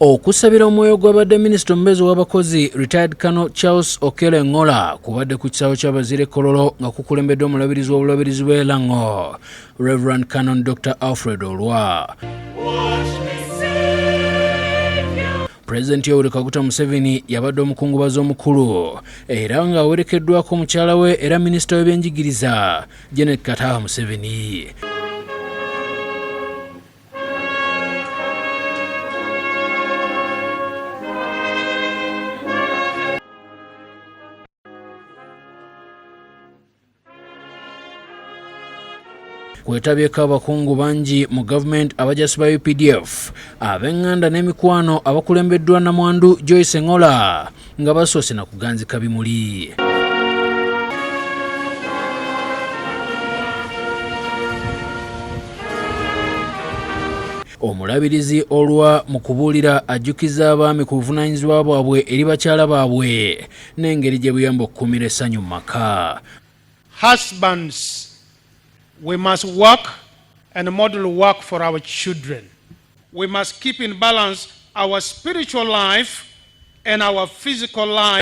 Okusabira omwoyo gw'abadde minisita omubeezi w'abakozi, retired Colonel Charles Okello Engola, kubadde ku kisaawe ky'Abazira e Kololo nga kukulembeddwa omulabirizi w'obulabirizi bw'e Lango, Reverend Canon Dr Alfred Olwa. Pulezidenti Yoweri Kaguta Museveni yabadde omukungubazi omukulu era ng'awerekeddwako mukyala we era minisita w'ebyenjigiriza, Janet Kataaha Museveni. Kwetabyeko abakungu bangi mu gavumenti, abajasi ba UPDF, ab'eŋŋanda n'emikwano abakulembeddwa namwandu Joyce Engola nga basoose na kuganzika bimuli. Omulabirizi Olwa mu kubuulira ajjukiza abaami ku buvunaanyizibwa bwabwe eri bakyala baabwe n'engeri gye buyamba okukuumira essanyu mu maka. Husbands, we must work and model work for our children. We must keep in balance our spiritual life and our physical life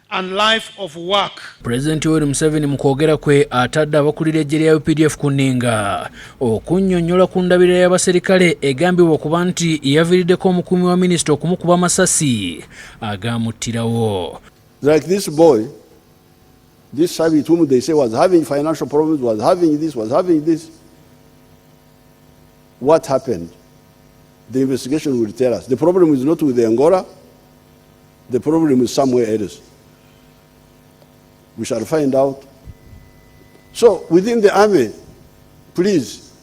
and life of work. Pulezidenti Yoweri Museveni mu kwogera kwe atadde abakulira eggye lya UPDF ku nninga okunnyonnyola ku ndabirira y'abaserikale egambibwa okuba nti yaviiriddeko omukuumi wa minisita okumukuba amasasi agamuttirawo. Like this boy, this Sabit whom they say was having financial problems, was having this, was having this. What happened? The investigation will tell us. The problem is not with the Engola, the problem is somewhere else. We shall find out. So within the army, please,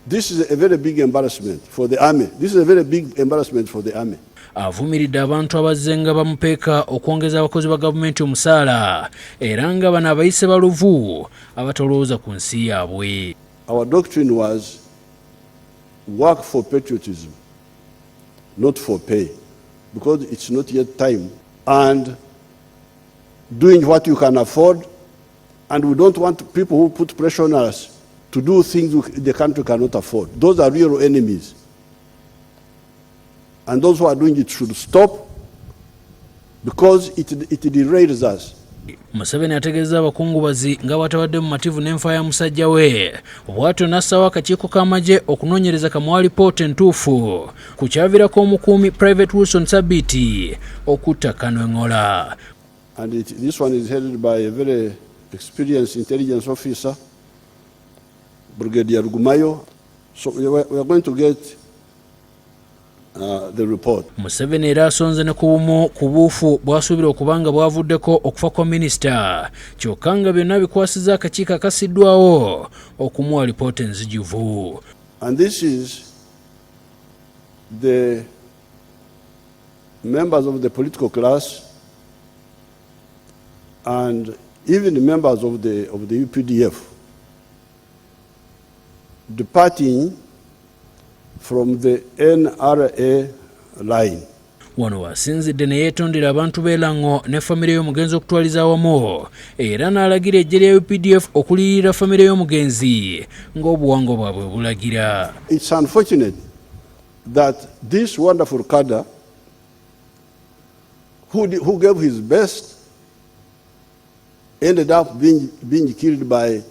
this is a very big embarrassment for the army. This is a very big embarrassment for the army. Avumiridde abantu abazze nga bamupeeka okwongeza abakozi ba gavumenti omusaala era nga bano abayise baluvu abatolowooza ku nsi yaabwe. Our doctrine was work for patriotism, not for pay, because it's not yet time. And doing what you can afford, and we don't want people who put pressure on us to do things the country cannot afford. Those are real enemies. And those who are doing it should stop because it derails us. Museveni ategeeza abakungubazi nga bw'atabadde mumativu n'enfa ya musajja we, bw'atyo n'assawo akakiiko k'amagye okunoonyereza kamuwa lipoota entuufu ku kyaviirako omukuumi Private Wilson Sabiti okutta Colonel Engola. And this one is headed by a very experienced intelligence officer, Brigadier Rugumayo. So we are going to get the report. Museveni era asonze ne ku bumu ku buufu bw'asuubira okuba nga bwavuddeko okufa kwa minisita, kyokka nga byonna bikwasiza akakiiko akasiddwawo okumuwa lipoota enzijuvu. And this is the members of the political class and even members of the UPDF departing from the NRA line. Wano wasinzidde ne yeetondera abantu b'e Lango ne famire y'omugenzi okutwaliza awamu, era n'alagira eggye lya UPDF okuliyirira famire y'omugenzi ng'obuwangwa bwabwe bulagira. It's unfortunate that this wonderful cadre who gave his best ended up being killed by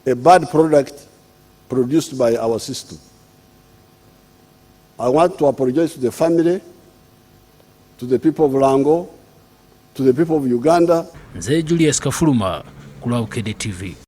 a bad product produced by our system. I want to apologize to the family, to the people of Lango, to the people of Uganda. Nze Julius Kafuluma ku lwa Bukedde TV.